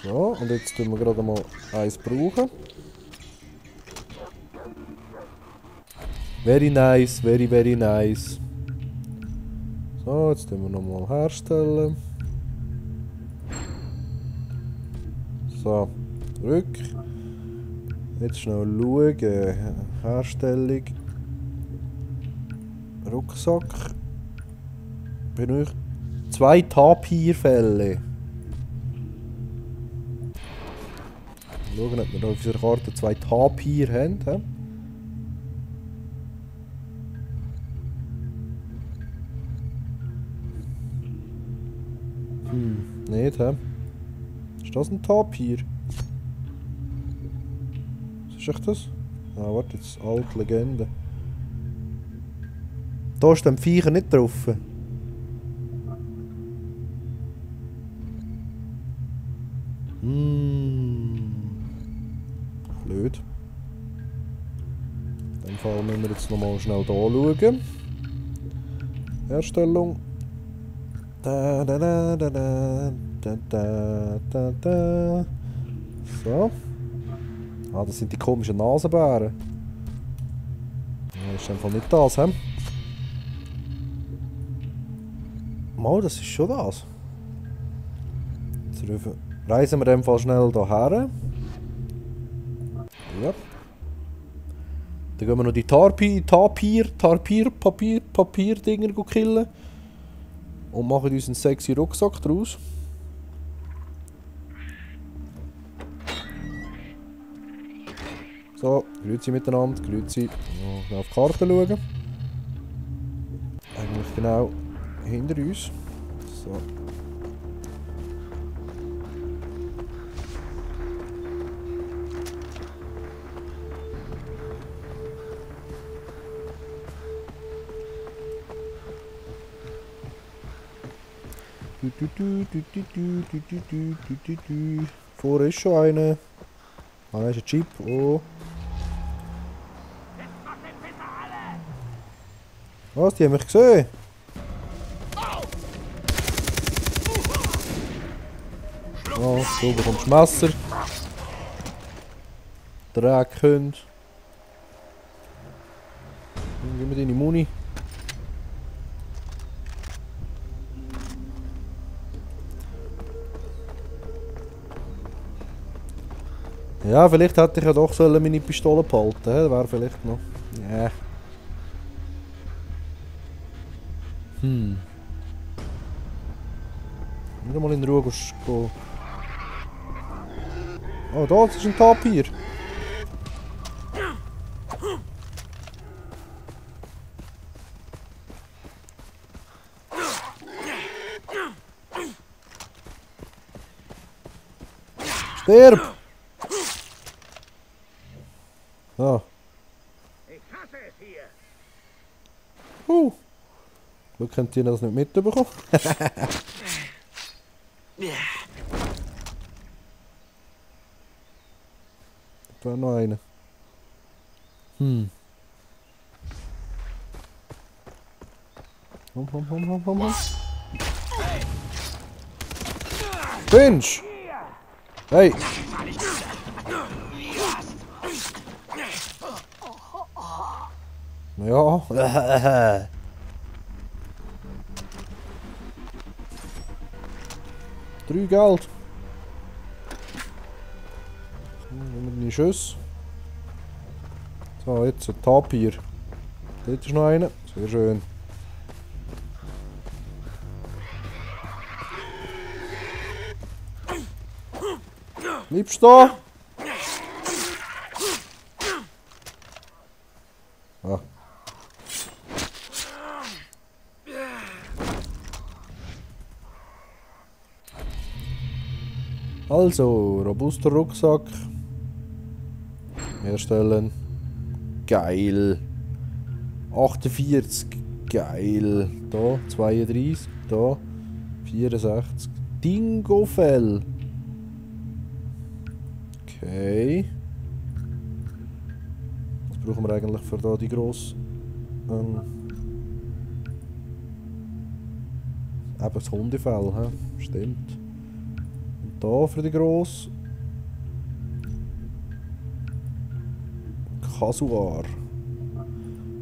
So, und jetzt tun wir gerade mal eins brauchen. Very nice, very nice. So, jetzt tun wir nochmal herstellen. So, zurück. Jetzt schnell schauen. Herstellung. Rucksack. Benötigt 2 Tapirfälle. Schauen, ob wir da auf unserer Karte 2 Tapir haben. He? Nicht, hä? Ist das ein Tapir? Was ist echt das? Ah, warte, jetzt alte Legende. Da ist dem Viecher nicht drauf. Blöd. In dem Fall müssen wir jetzt nochmal schnell da schauen. Herstellung. Da, da, da, da, da, da, da, da, da. So. Ah, das sind die komischen Nasenbären. Das ist einfach nicht das, hä? Mal, das ist schon das. Jetzt reisen wir in dem Fall schnell hierher. Ja. Dann gehen wir noch die Papier-Dinger killen. Und machen uns einen sexy Rucksack draus. So, grüezi miteinander, grüezi. Noch auf die Karte schauen. Eigentlich genau hinter uns. So. Vorher ist schon eine. Ah, da ist ein Jeep. Oh. Was? Die haben mich gesehen? Oh, so bekommst du Messer. Dreckhund. Gib mir deine Muni. Ja, vielleicht hätte ich ja doch meine Pistole behalten sollen. Wäre vielleicht noch. Ja. Wieder mal in Ruhe gehen. Oh, da ist ein Tapir. Stirb! Ah. Ich hasse es hier. Glück könnt ihr das nicht mitbekommen. Da noch einer. Komm. Finch! Hey! Ja. 3 Geld. Nehmen wir die Schüsse. So, jetzt ein Tapir. Dort ist noch einer. Sehr schön. Bleibst du da? Ah. Also, robuster Rucksack. Herstellen. Geil. 48. Geil. Da 32. Da 64. Dingofell. Okay. Was brauchen wir eigentlich für da die grosse? Eben das Hundefell, he? Stimmt. Da für die Gross. Kasuar.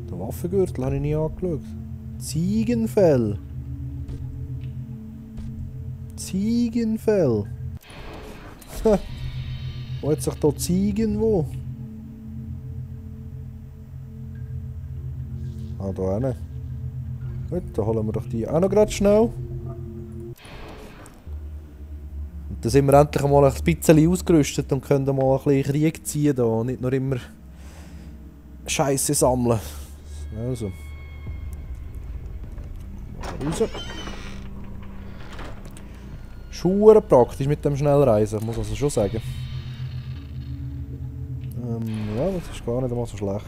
Den Waffengürtel habe ich nie angeschaut. Ziegenfell. Ziegenfell. Wo hat sich da Ziegen wo? Ah, da hinten. Gut, dann holen wir doch die auch noch gerade schnell. Und dann sind wir endlich mal ein bisschen ausgerüstet und können mal ein bisschen Krieg ziehen da und nicht nur immer Scheiße sammeln. Also. Mal raus. Schuhe praktisch mit dem Schnellreisen, muss also schon sagen. Ja, das ist gar nicht einmal so schlecht.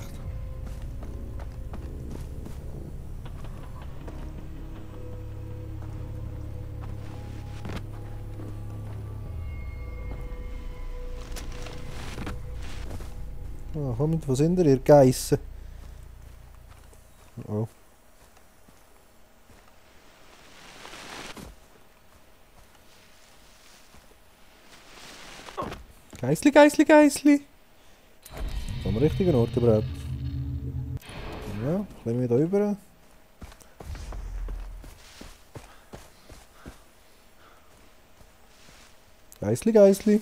Ah, komm, wo sind ihr Geissen? Oh. Geissli, Geissli, Geissli! Am richtigen Ort überhaupt. Ja, klein wir da rüber. Geissli, Geissli!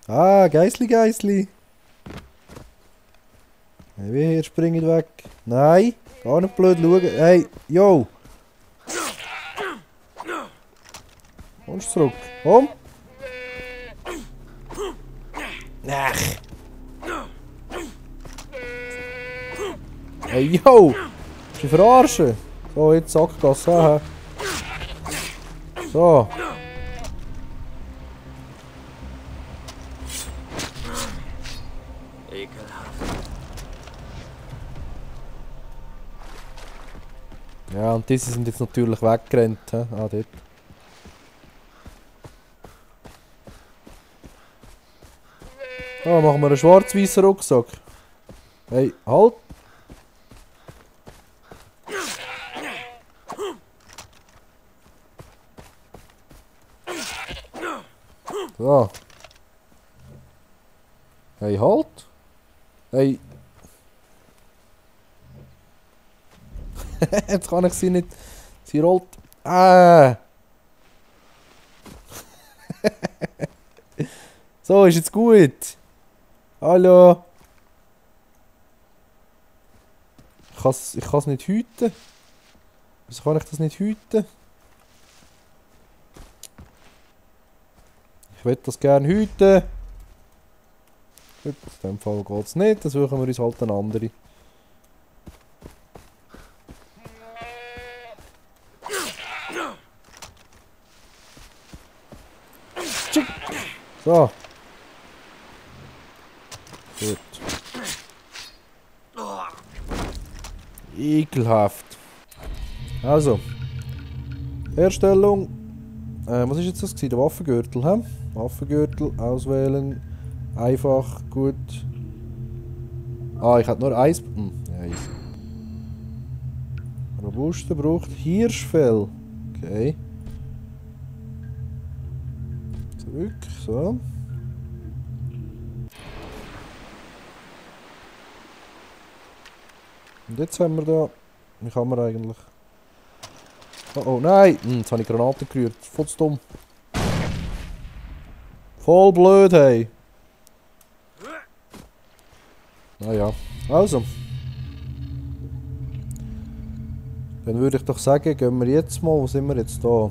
Ah, Geissli, Geissli! Hey, wie hier springt weg. Nein, gar nicht blöd schauen. Hey, yo! Kommst zurück. Komm! Ach! Hey, yo! Bist du verarschen? So, jetzt Sackgasse. So. Ja, und diese sind jetzt natürlich weggerannt. He? Ah, dort. Ah, machen wir einen schwarz-weißen Rucksack. Hey, halt! So. Hey, halt! Hey! Jetzt kann ich sie nicht. Sie rollt. Ah! So, ist jetzt gut. Hallo. Ich kann es nicht hüten. Wieso kann ich das nicht hüten? Ich will das gerne hüten. Gut, in dem Fall geht es nicht. Dann suchen wir uns halt eine andere. So. Gut. Ekelhaft. Also. Herstellung. Was ist jetzt das gewesen? Der Waffengürtel, hä? Waffengürtel auswählen. Einfach, gut. Ah, ich hatte nur Eis. Eis. Robuste braucht Hirschfell. Okay. Zurück, so. Und jetzt haben wir da... Wie kann man eigentlich... Oh, oh nein! Jetzt habe ich Granaten gerührt. Voll zu dumm. Voll blöd, hey! Naja, also. Dann würde ich doch sagen, gehen wir jetzt mal... Wo sind wir jetzt da?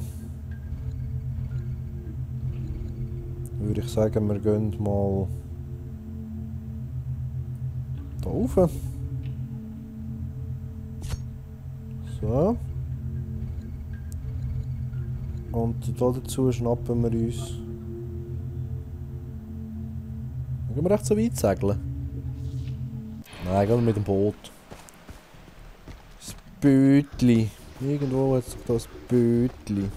Würde ich sagen, wir gehen mal... Da rauf. So. Und dazu schnappen wir uns... Gehen wir echt so weit segeln? Nein, gehen wir mit dem Boot. Das Bötli. Irgendwo hat sich das Bötli.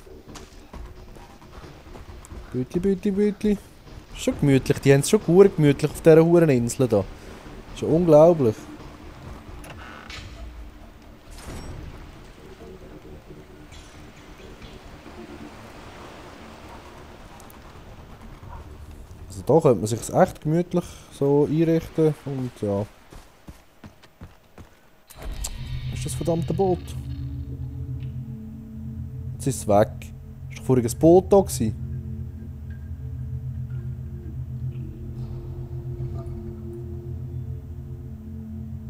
Bötli, Bötli, Bötli. Ist schon gemütlich. Die haben es schon gut gemütlich auf dieser Hureninsel da. Ist schon unglaublich. Also da könnte man sich echt gemütlich so einrichten und ja. Was ist das verdammte Boot? Jetzt ist es weg. Ist doch vorhin ein Boot da gewesen?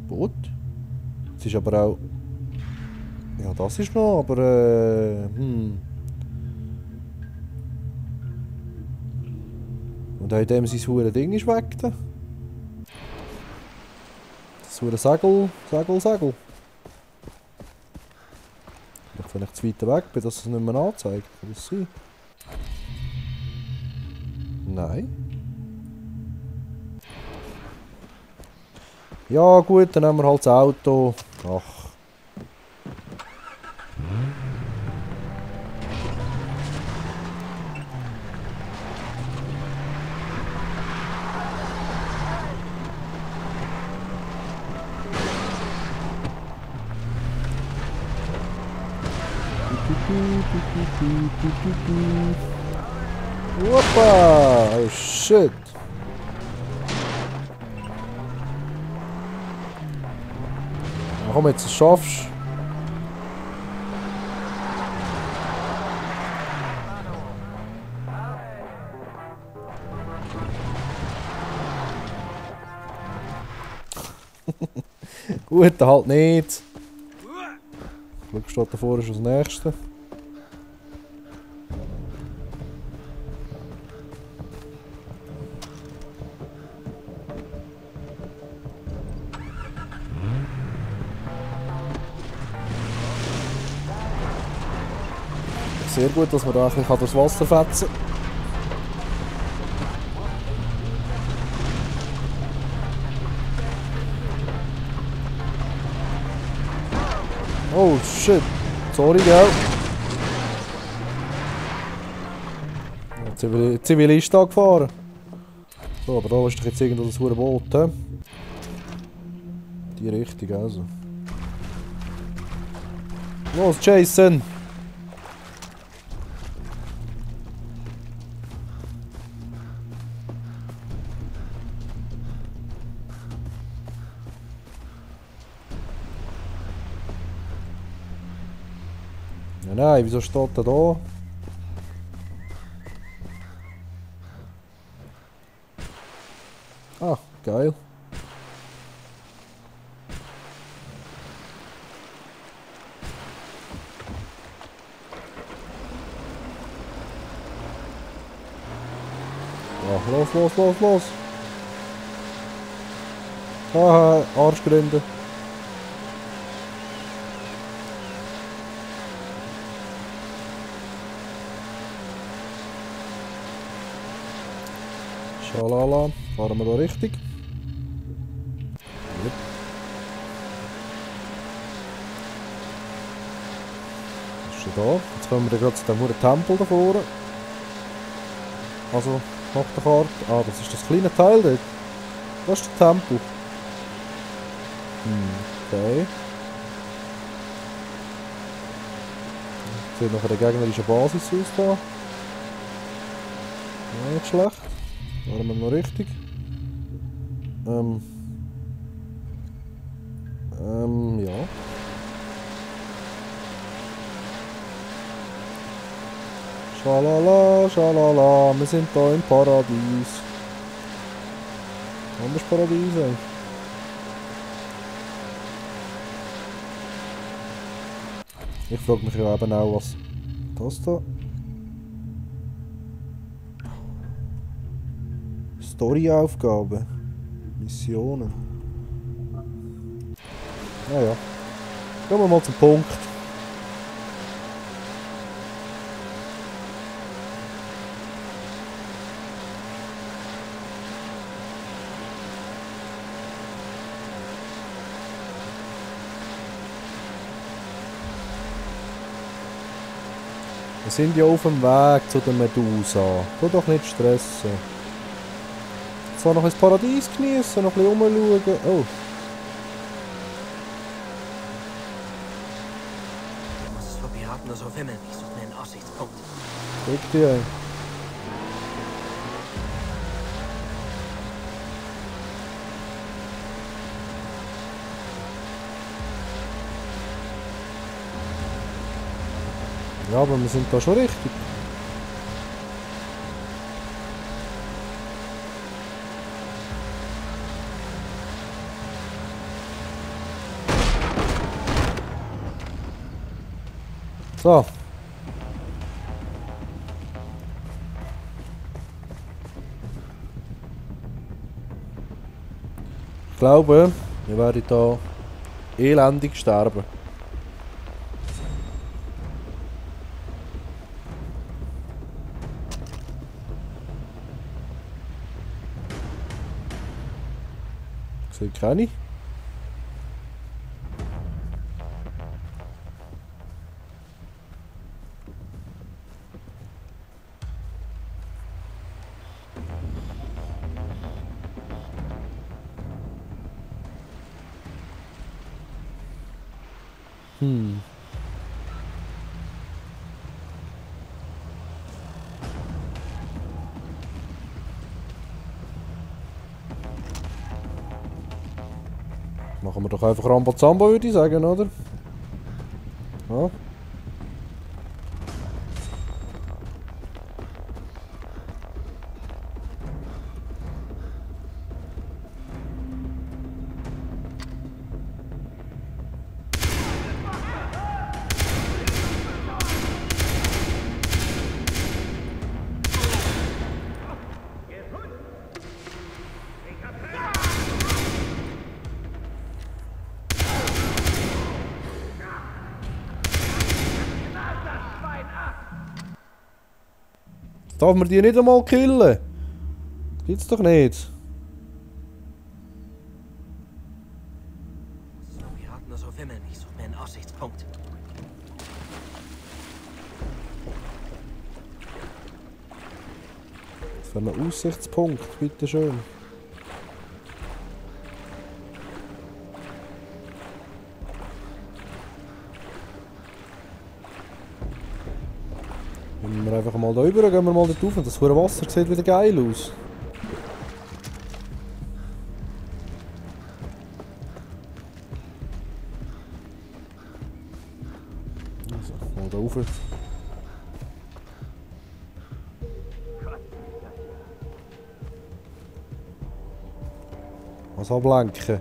Boot? Es ist aber auch... Ja, das ist noch, aber Und auch in dem sein hure Ding ist weg da. Das hure Segel. Wenn ich zu weit weg bin, dass es nicht mehr anzeigt. Kann das sein? Nein. Ja gut, dann nehmen wir halt das Auto. Ach. Hoppa! Oh shit! Na komm, jetzt schaffst du. Gut, dann halt nicht. Glück steht davor, ist das nächste. Sehr gut, dass man da ein bisschen durchs Wasser fetzen kann. Oh shit, sorry, gell? Zivilist angefahren. So, aber da ist doch jetzt irgendwo das hure Boot, he? Die Richtung also. Los, Jason! Ja, nein, wieso steht er da? Ah, geil. Ja, los! Haha, Arschgründe. Schalala, fahren wir da richtig? Yep. Ist schon da. Jetzt kommen wir gerade zu dem Tempel da vorne. Also, nach der Karte. Ah, das ist das kleine Teil dort. Das ist der Tempel. Okay. Sieht nach einer gegnerischen Basis aus da. Ja, nicht schlecht. Fahren wir noch richtig. Ja. Schalala, wir sind da im Paradies. Anderes Paradies, ey. Ich frage mich ja eben auch, was das da... Storyaufgabe. Missionen. Naja. Gehen wir mal zum Punkt. Wir sind ja auf dem Weg zu der Medusa. Tu doch nicht stressen. Zwar noch ins Paradies genießen, noch ein bisschen rumschauen. Oh. Was es für Piraten das auf Himmel? Ich suche einen Aussichtspunkt. Guck dir ein. Ja, aber wir sind da schon richtig. So. Ich glaube, wir werden hier elendig sterben. Ich sehe keine. Machen wir doch einfach Rambazamba, würde ich sagen, oder? Ja. Darf man die nicht einmal killen? Gibt's doch nicht. So, Piraten aus auf Himmel. Ich suche mir einen Aussichtspunkt. Für einen Aussichtspunkt, bitteschön. Gehen wir einfach mal da rüber, gehen wir mal dort rauf. Und das hohe Wasser sieht wieder geil aus. Also, mal da rauf. Was ablenken?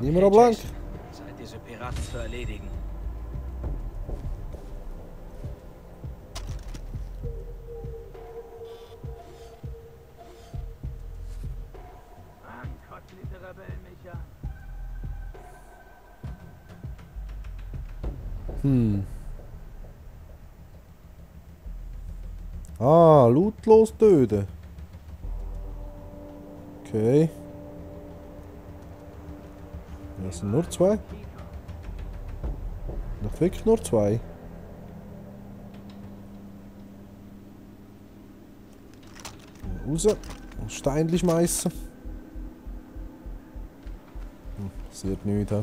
Nicht mehr ablenken. Zeit, diese Piraten zu erledigen. Kotzen diese Rebellen mich an. Ah, lautlos töten. Okay. Das sind nur zwei. Noch wirklich nur zwei. Raus. Ein Steinchen schmeißen. Passiert nichts. He?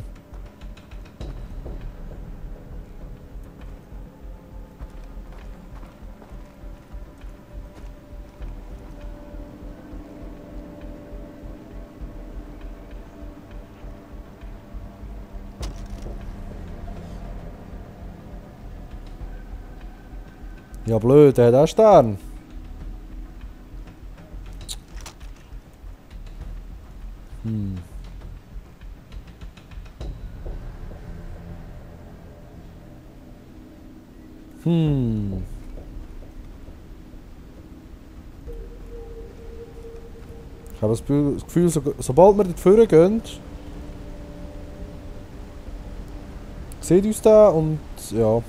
Ja blöd, der hat auch Stern. Ich habe das Gefühl, sobald wir dort vorne gehen, sieht uns da und ja.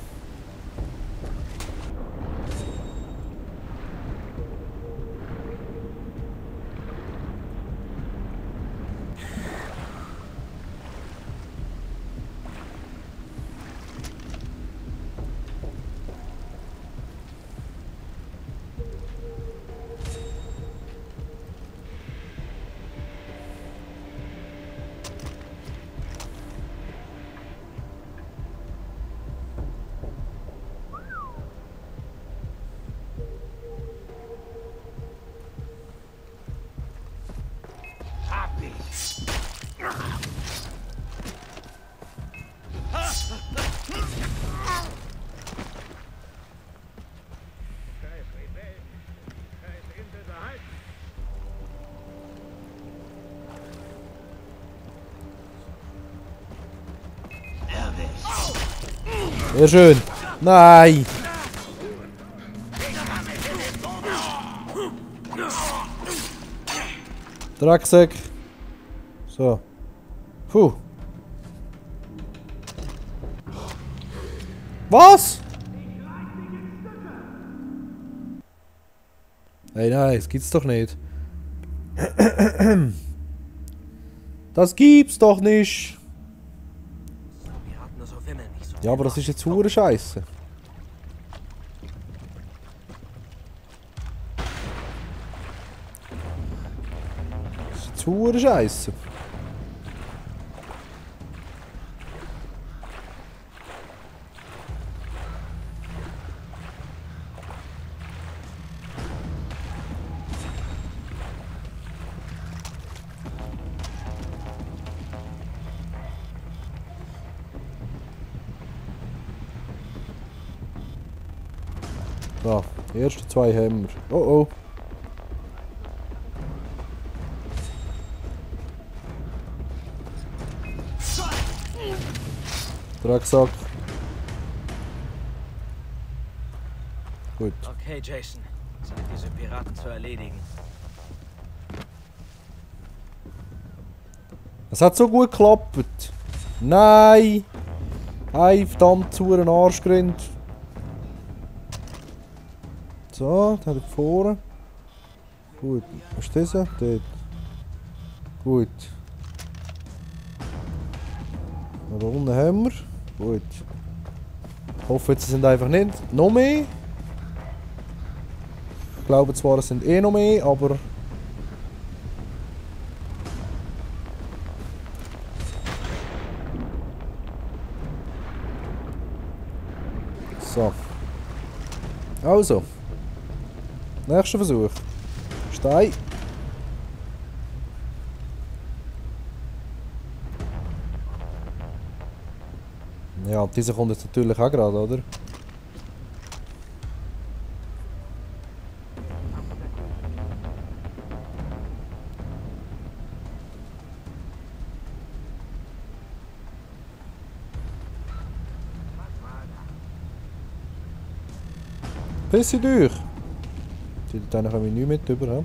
Sehr schön. Nein! Drecksack. So. Puh. Was? Hey, nein, das gibt's doch nicht. Das gibt's doch nicht. Piraten aus auf Himmel nicht sucht Ja, aber das ist jetzt hure Scheiße. Das ist jetzt hure Scheiße. So, die ersten zwei haben wir. Oh oh. Drecksack. Gut. Okay, Jason. Zeit, diese Piraten zu erledigen. Es hat so gut geklappt. Nein! Ein verdammt sauren Arschgrind. So, da hat er vorne. Gut. Was ist das? Dort. Gut. Da unten haben wir. Gut. Ich hoffe, jetzt sind einfach nicht noch mehr. Ich glaube zwar, es sind eh noch mehr, aber... So. Also. Nächster Versuch. Stein. Ja, dieser kommt jetzt natürlich auch gerade, oder? Pisse durch! Dann kommen wir nicht mit drüber, ja?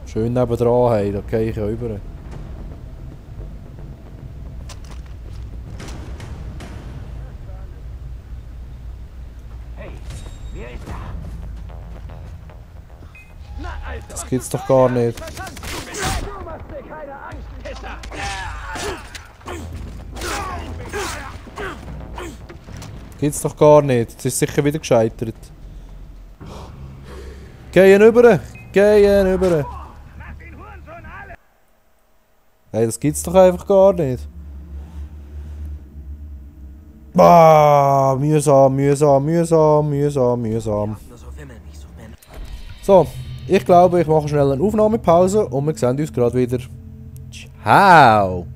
Schön nebendran, hey, da gehe ich ja rüber. Hey, wer ist da? Na, Alter! Das gibt's doch gar nicht. Du machst dir keine Angst, Pisser! Gibt's doch gar nicht. Jetzt ist sicher wieder gescheitert. Gehen rüber! Gehen rüber! Hey, das gibt's doch einfach gar nicht. Ah, mühsam, mühsam, mühsam, mühsam, mühsam. Piraten aus auf Himmel nicht sucht mehr. So, ich glaube, ich mache schnell eine Aufnahmepause und wir sehen uns gerade wieder. Ciao!